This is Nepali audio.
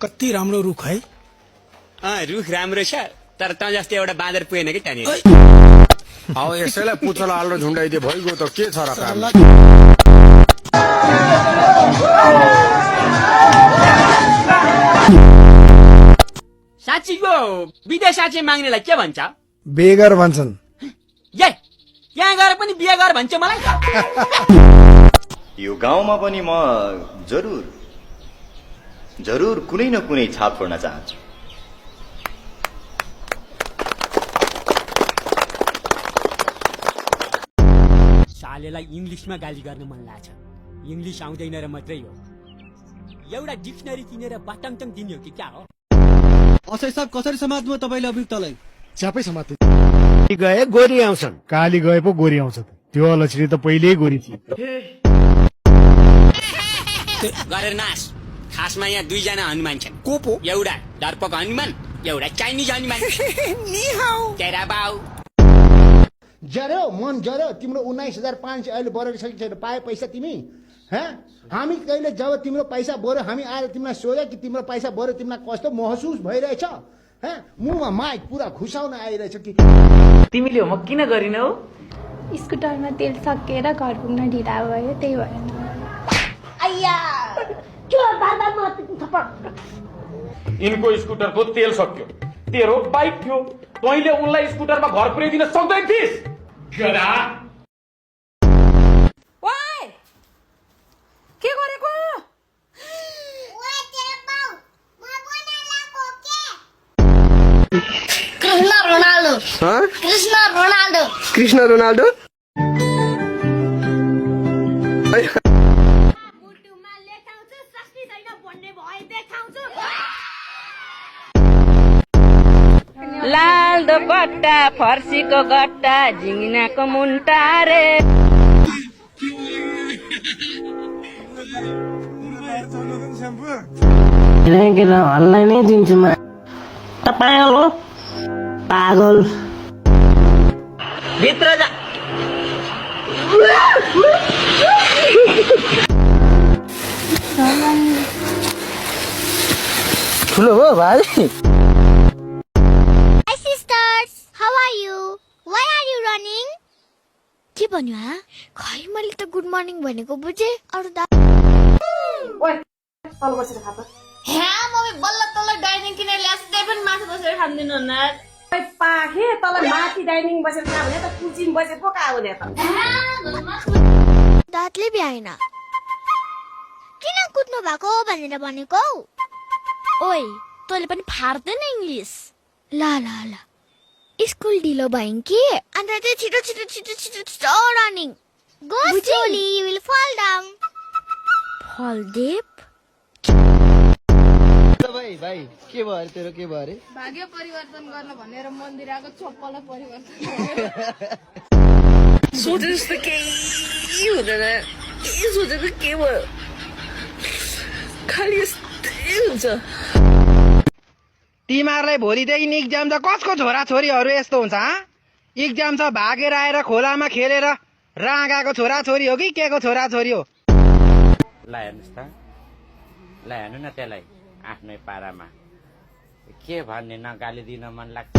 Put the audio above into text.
कति राम्रो रुख है। रुख राम्रो छ तर त जस्तै एउटा बाँदर पुगेन कि त्यहाँनिर। अब यसैलाई पुच्छला हालेर झुन्डाइदिए भइगयो त के छ र काम। साँच्चीको विदेश साँच्ची माग्नेलाई के भन्छ? बेगर भन्छन्। यहाँ गएर पनि बिहे गर भन्छ मलाई। यो गाउँमा पनि म जरुर कुनै न कुनै छाप छोड्न चाहन्छु। सालेलाई इङ्ग्लिसमा गाली गर्न मन लाग्छ। इङ्ग्लिस आउँदैन र मात्रै हो। एउटा डिक्सनरी किनेर बाटाङटाङ दिने हो कि क्या हो? असै सब कसरी समात्नु तपाईले अभियुक्तलाई? च्यापै समाते गए गोरी आउँछन्, काली गए पो गोरी आउँछ। त्यो अलछिरी त पहिल्यै गोरी थियो। गरेर नास। खासमा यहाँ दुईजना हनुमान छन्। को पो? एउटा दर्पक हनुमान, एउटा चाइनिज हनुमान। तेरा बाउ जर्यो मन जर्यो तिम्रो 19,500 अहिले बढेको छ कि छैन? पाए पैसा तिमी? हामी कहिले जब तिम्रो पैसा बढ्यो हामी आएर तिमीलाई सोध्यो कि तिम्रो पैसा बढ्यो तिमीलाई कस्तो महसुस भइरहेछ? मुखमा माइक पुरा खुसाउन आइरहेछ कि? तिमीले होमवर्क किन गरिन हो? स्कुटरमा तेल सकिएर घर पुग्न ढिला भयो, त्यही भएर। यिनको स्कुटरको तेल सक्यो, तेरो बाइक थियो, तैँले उनलाई स्कुटरमा घर पुर्याइदिन सक्दैन थिइस्? गधा! ओए के गरेको? कृष्ण रोनाल्डो लाल दोपट्टा फर्सीको गट्टा झिङ्गिनाको मुन्टा रे। हल्लाई नै दिन्छु म। तपाईँ हो पागल। भित्र जा। ठुलो हो भाइ। Hi sisters, how are you? Why are you running? के भन्यो? खै मैले त गुड मर्निङ भनेको बुझे। अरु दा ओए तल बसेर खा त। मम्मी बल्ल तल डाइनिङ किनेर ल्याएको त्यही पनि माथि बसेर खान्दिनु न। ओए पाखे तल माथि डाइनिङ बसेर खा भने त कुर्सीमा बसेर पो खा हुने त। दाँतले भ्याएन। किन कुद्नु भएको भनेर भनेको? ओइ तैँले पनि फार्दैन इङ्ग्लिस। ल स्कुल ढिलो भयो कि अन्त चाहिँ छिटो छिटो छिटो छिटो छिटो running. Go slowly, you will फल डाउन। फल देप भाइ के भयो अरे तेरो? के भयो अरे? भाग्य परिवर्तन गर्न भनेर मन्दिर आएको चप्पल परिवर्तन। सोचेस् त केही हुँदैन। के सोचेको के भयो? खालि यस्तै हुन्छ। तिमीहरूलाई भोलिदेखि इक्जाम छ। कसको छोरा छोरीहरू यस्तो हुन्छ? इक्जाम छ भागेर आएर खोलामा खेलेर राँगाको छोरा छोरी हो कि के को छोरा छोरी हो? ल हेर्नुहोस् त, ल हेर्नु न त्यसलाई आफ्नै पारामा के भन्ने न गाली दिन मन लाग्छ।